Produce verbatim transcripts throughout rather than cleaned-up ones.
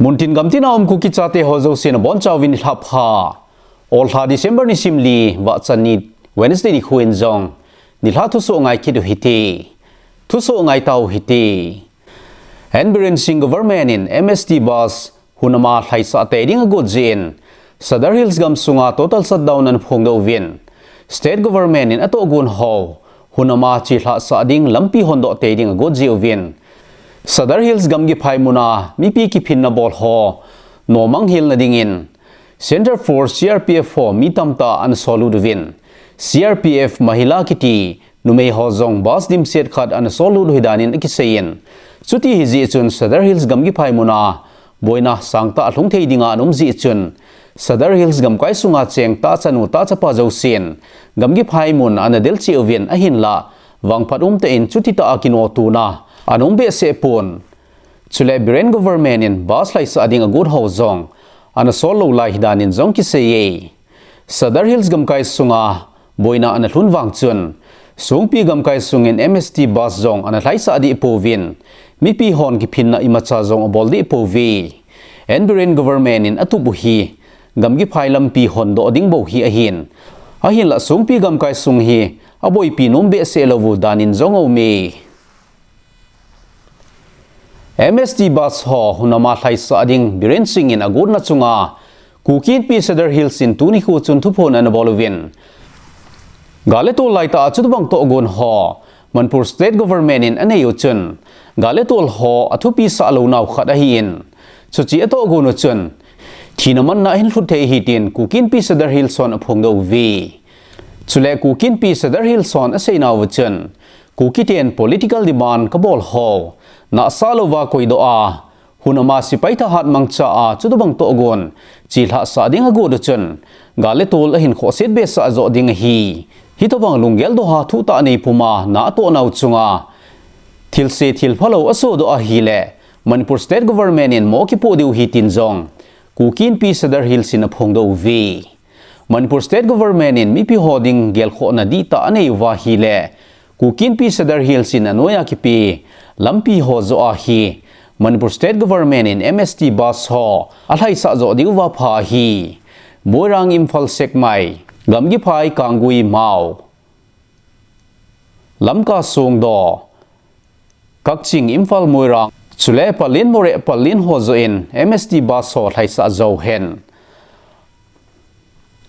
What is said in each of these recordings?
Muntin gamtina um Kuki chate ho jousen abonchauvin nilhah pha. Olha December nisim li, vahchan ni Wednesday nikho in jong nilhah thusoh ngai kit u hite. Thusoh ngai tau hite. N Biren Singh government in M S T bus hunama lhaisah tei ding agot jeh in, Sadar Hills gamsunga total shutdown ana phongdoh uvin, state government in atohgon ho hunama chelhah sah ding lampi hondoh tei ding agot jeh uvin, Sadar Hills gamgi phai muna mipi kiphinna bol ho nomang helna dingin, Centre Force C R P F ho mi tamtah ana sollut uvin, C R P F Mahila kiti numei ho jong bus dimset khat ana sollut u ahi danin akiseiyin. Chuti ahi jeh chun Sadar Hills gamgi phai muna boina sangtah alhung thei dinga ana um jeh chun, Sadar Hills gamkai sunga cheng tahchanu tahchapa jousen gamgi phai mun ana del cheh uvin ahinlah, vangphat umtah in chutitah a kinotona ana um behseh pon. Chule Biren government in bus lhaisah ding agot ho jong ana sol lou lai ahi danin jong kiseiye. Sadar Hills gamkai sunga boina ana lhun vang chun, Songpi gamkai sungin M S T bus jong ana lhaisah deh pouvin, mipi hon kiphinna imacha jong abol deh pouve. N Biren government in atup u hi gamgi phai lampi hondoh ding bou hi ahin. Ahinlah Songpi gamkai sung hi aboipi nom behseh lou u danin jong aume. M S T bus ho hunama lhaisah ding Biren Singh in agotna chunga, Kuki Inpi Sadar Hills in tuni nikho chun thuphon ana bol uvin, gal le tol laitah a chutobang tohgon ho Manipur State Government in anei u chun, gal le tol ho athupi sah lou nau khat ahin, chuche atohgon u chun thina manna ahin lhut thei ahi tin Kuki Inpi Sadar Hills hon aphongdoh uve. Chule Kuki Inpi Sadar Hills hon aseinau chun, Kuki ten political demand kabol ho nahsah louva koidoh a, hunama sepai thahat mangcha a chutobang tohgon chelhah sah ding agot u chun, gal le tol ahin khohset behseh joh ding ahi. Hitobang lunggel doh a thutah nei puma na atoh nau chunga thilse thilphalou asodoh ahile, Manipur State Government in mo kipoh diu ahi tin jong Kuki Inpi Sadar Hills in aphongdoh uve. Manipur State Government in mipi ho ding gelkhohna dihtah anei uva ahile, Kuki Inpi Sadar Hills in anoiya kipe lampi ho joh a hi Manipur State Government in M S T bus ho alhaisah joh diuva pha ahi. Moirang, Imphal, Sekmai, Gamgiphai, Kanggui, Mao, Lamka, Songdo, Kakching, Imphal, Moirang, chule Pallel, Moreh, Pallel ho joh in M S T bus ho lhaisah jou hen.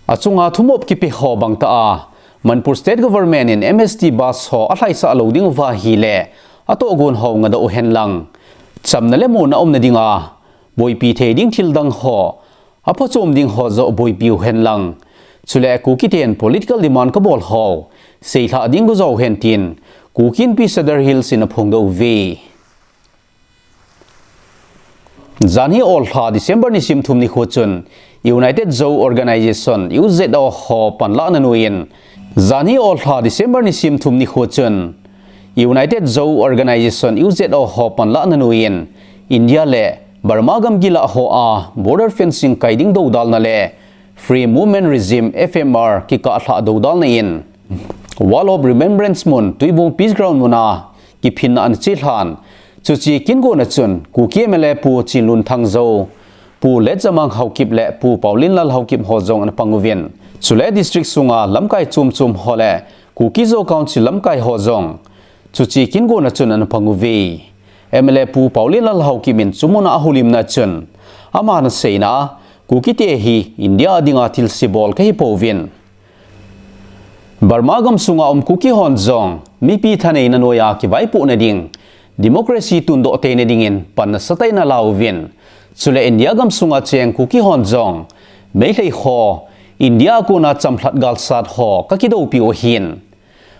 Achunga thumop kipe ho bangtah a, Manipur State Government in M S T bus ho alhaisah lou diuva ahile, atohgon ho ngadoh uhen lang, chamna le muonna umna dinga boipi thei ding thil dang ho, aphachom ding ho joh boipi uhen lang, chule Kuki ten political demand kabol ho seilhah ding gojou hen tin Kuki Inpi Sadar Hills in aphongdoh uve. Janhi olha December nisim thum nikho chun United Zo Organization, U Z O ho panlahna noiyin, janhi olha December nisim thum nikho chun United Zo Organization, U Z O ho panlahna noiyin, India le Burma gamgi lah hoa border fencing kai ding doudalna le Free Movement Regime, F M R, kikah lhah doudalna in Wall of Remembrance mun, Tuibong Peace Ground muna kiphinna ana chelhan. Chuche kingona chun Kuki M L A Pu Chinlun Thangjo, Pu Letjamang Haokip le Pu Paolenlal Haokip ho jong ana pang uvin, chule district sunga lamkai chom chom ho le Kuki Zo Council lamkai ho jong chuche kingona chun ana pang uve. M L A Pu Paolenlal Haokip in chumuna ahoulimna chun, aman aseina, Kuki te hi India dinga thilse bol kahi pouvin, Burma gamsunga um Kuki hon jong mipi thaneina noiya kivaipohna ding, democracy tundoh teina dingin pan nasatah in ala uvin, chule India gamsunga cheng Kuki hon jong Meitei ho India a kona chamlhat galsat ho kakidoupiu ahin,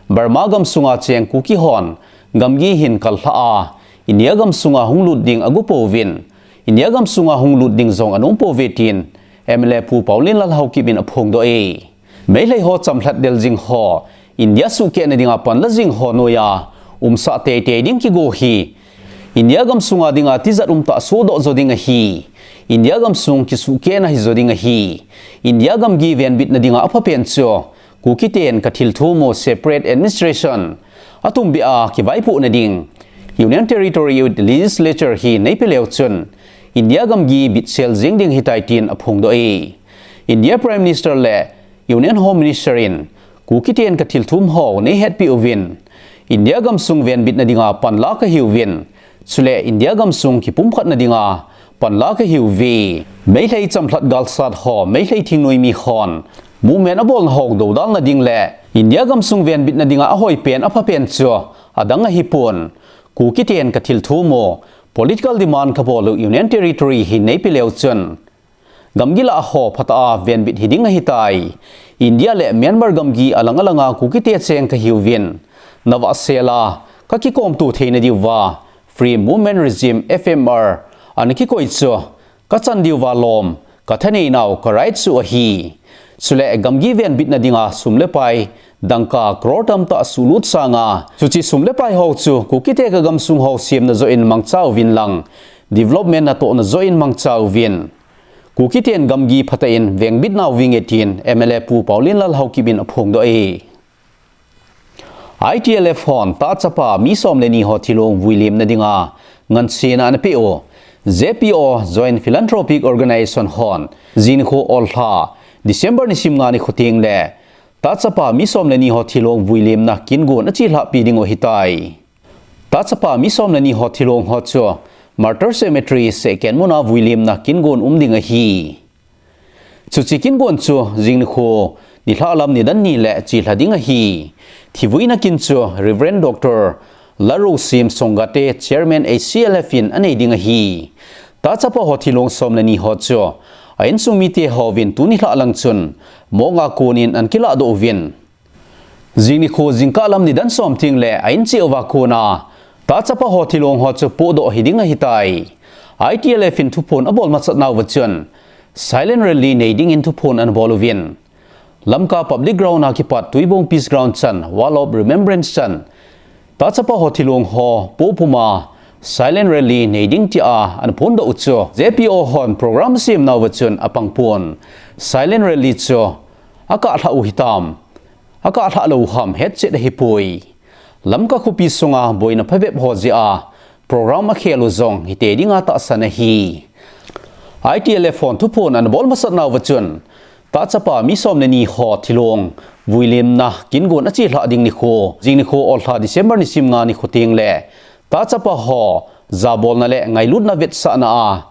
Burma gamsunga cheng Kuki hon gamgi hin kal lhah a, India gamsunga hung lut ding ago pouvin, India gamsunga hung lut ding jong anom pouve tin M L A Pu Paolenlal Haokip in aphongdoh e. Meitei ho chamlhat del jing ho, India suhkehna dinga panla jing ho noiya umsah teitei ding kigo hi India gamsunga dinga tijat umtah sodoh jo ding ahi. India gamsung kisuhkehna hijo ding ahi. India gamgi venbitna dinga aphapen chu Kuki ten kathilthum u separate administration atumbeh a kivaipohna ding Union Territory with Legislature hi neipe leu chun India gamgi bitsel jing ding ahitai tin aphongdoh e. India Prime Minister le Union Home Minister in Kuki ten kathilthum ho neihetpi uvin, India gamsung venbitna dinga panla kahiuvin, chule India gamsung kipumkhatna dinga panla kahiuve. Meitei chamlhat galsat ho, Meitei thingnoi mi hon movement abolna ho dodalna ding le India gamsung venbitna dinga ahoipen aphapen chu adang ahipon, Kuki ten kathilthum u, political demand kabol u Union Territory hi neipe leu chun, gamgi lah ho phatah a venbit hiding ahitai. India le Myanmar gamgi alang alanga Kuki te cheng kahiuvin, navahsel a kakikomto theina diuva Free Movement Regime, F M R, ana kikoi chu kachan diuva lom, kathaneinau, karights u ahi. Chule gamgi venbitna dinga sum le pai dangka crore tamtah sulut sanga, chuche sum le pai ho chu Kuki te kagamsung ho semna joh in mangcha uvin lang, development natohna joh in mangcha uvin, Kuki ten gamgi phatah in vengbitnau vinge tin M L A Pu Paolienlal Haokip in aphongdoh e. I T L F hon tahchapa mi som le ni ho thilong vuilimna dinga ngansena anapeh u, J P O, Joint Philanthropic Organization hon jing nikho olha December nisim nga nikho teng le tahchapa mi som le ni ho thilong vuilimna kin gon achelhahpi dingu ahitai. Tahchapa mi som le ni ho thilong ho chu Martyr Cemetery sehken muna vuilimna kin gon um ding ahi. Chuche kin gon chu jing nikho nilhah lam nidan ni le chelha ding ahi. Thivuina kin chu Reverend Doctor Lalrosim Songgate, Chairman H C L F in anei ding ahi. Tahchapa ho thilong som le ni ho chu a insung mite hovin tuni nilhah lang chun morgue a konin ana kilahdoh uvin, jing nikho jingkah lam nidan som teng le a incheh uva kona tahchapa ho thilong ho chu pohdoh hiding ahitai. I T L F in thuphon abol masat nauva chun silent rally nei dingin thuphon anabol uvin, Lamka Public Ground a kipat Tuibong Peace Ground chan Wall of Remembrance chan tahchapa ho thilong ho pohpuma silent rally nei ding tia anaphondoh u chu J P O hon program asem nauva chun apangpon, silent rally chu akah lhah u hitam, akah lhah lou u ham hetchet ahipoi. Lamka khopi sunga boina phabep ho jeh a program akhel u jong hite dinga tahsan ahi. I T L F hon thuphon anabol masat nauva chun tahchapa mi som le ni ho thilong vuilimna kin gon achelhah ding nikho, jing nikho olha December nisim nga nikho teng le tahchapa ho jabolna le ngailutna vetsahna a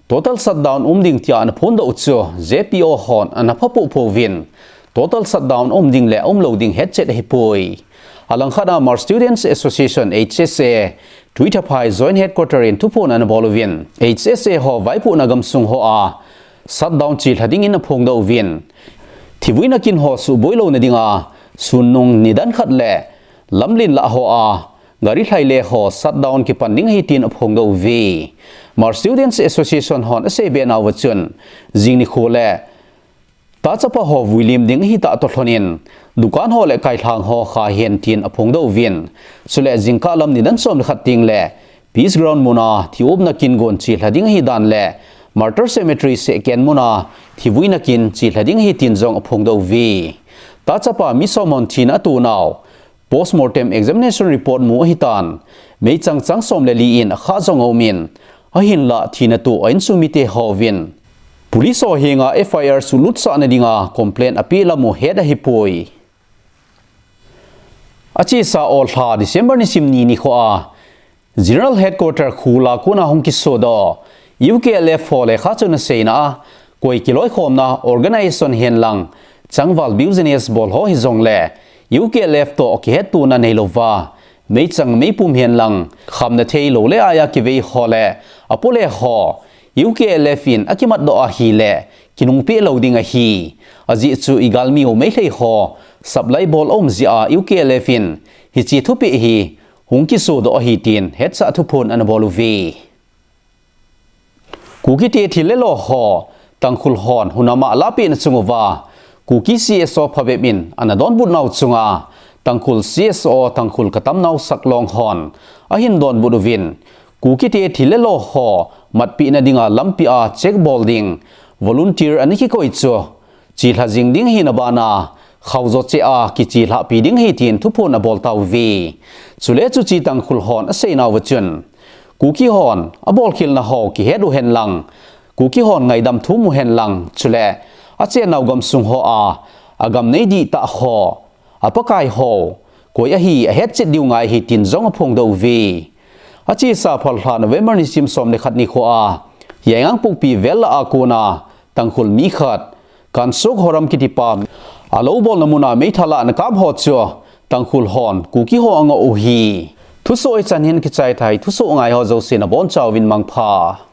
total shutdown um ding tia anaphondoh u chu J P O hon anaphapoh pouvin, total shutdown um ding le umlou ding hetchet ahipoi. Alangkhat a Hmar Students Association, H S A, Tuithaphai Joint Headquarter in thuphon anabol uvin, H S A ho vaipohna gamsung ho a shutdown chelha dingin aphongdoh uvin, thivuina kin ho suhboi louna dinga sun nung nidan khat le lamlen lah ho a gari lhaile ho shutdown kipan ding ahi tin aphongdoh uve. Hmar Students Association hon aseibe nauva chun jing nikho le tahchapa ho vuilim ding ahitah toh lhonin dukan ho le kailhang ho kha hen tin aphongdoh uvin, chule jingkah lam nidan som le khat teng le Peace Ground muna thi-opna kin gon chelha ding ahidan le Martyr Cemetery sehken muna thivuina kin chelha ding ahi tin jong aphongdoh uve. Tahchapa mi som hon thina atonau postmortem examination report mu ahitan, meichang chang som le li in akhah jong aumin, ahinlah thina toh a insung mite hovin, police ho henga F I R sulutsahna dinga complaint apeh lam u het ahipoi. Achesa olha December nisim ni nikho a General Headquarter Khul a kona hung kisodoh U K L F ho lekha chun aseina a, koi kiloikhomna organization henlang, changval business bol ho hijongle U K L F toh kihettona neilouva, meichang meipum henlang, khamna thei lou le aia kivei ho le apole ho U K L F in akimatdoh ahile kinungpeh lou ding ahi. Ajeh chu igalmi u Meitei ho supply bol aum jeh a U K L F in hiche thupeh hi hung kisodoh ahi tin hetsah thuphon anabol uve. Kukite thil le lo ho Tangkhul hon hunam a lahpehna chung uva Kuki C S O phabep in anadonbut nau chunga Tangkhul C S O, Tangkhul katamnau Saklong hon ahin donbut uvin, Kukite thil le lo ho matpehna dinga lampi a check bol ding volunteer ana kikoi chu chelha jing ding ahina bana, khaojo cheh a kichelhahpi ding ahi tin thuphon abol tauve. Chule chuche Tangkhul hon aseinauva chun, Kuki hon abolkhelna ho kihet u henlang, Kuki hon ngaidam thum u henlang, chule achennau gamsung hoa agam nei dihtah ho, apakai ho koi ahi ahetchet diu ngai ahi tin jong aphongdoh uve. Achesa phalbi lha November nisim som le khat nikhoa Yaingangpokpi vel lah a kona Tangkhul mi khat Kansok Horam kitipa alou bolna muna meithal a ana kap ho chu Tangkhul hon Kuki ho angoh u ahi. Thusoh hichan hin kichai tai, thusoh ngai ho jouse nabonchauvin mangpha.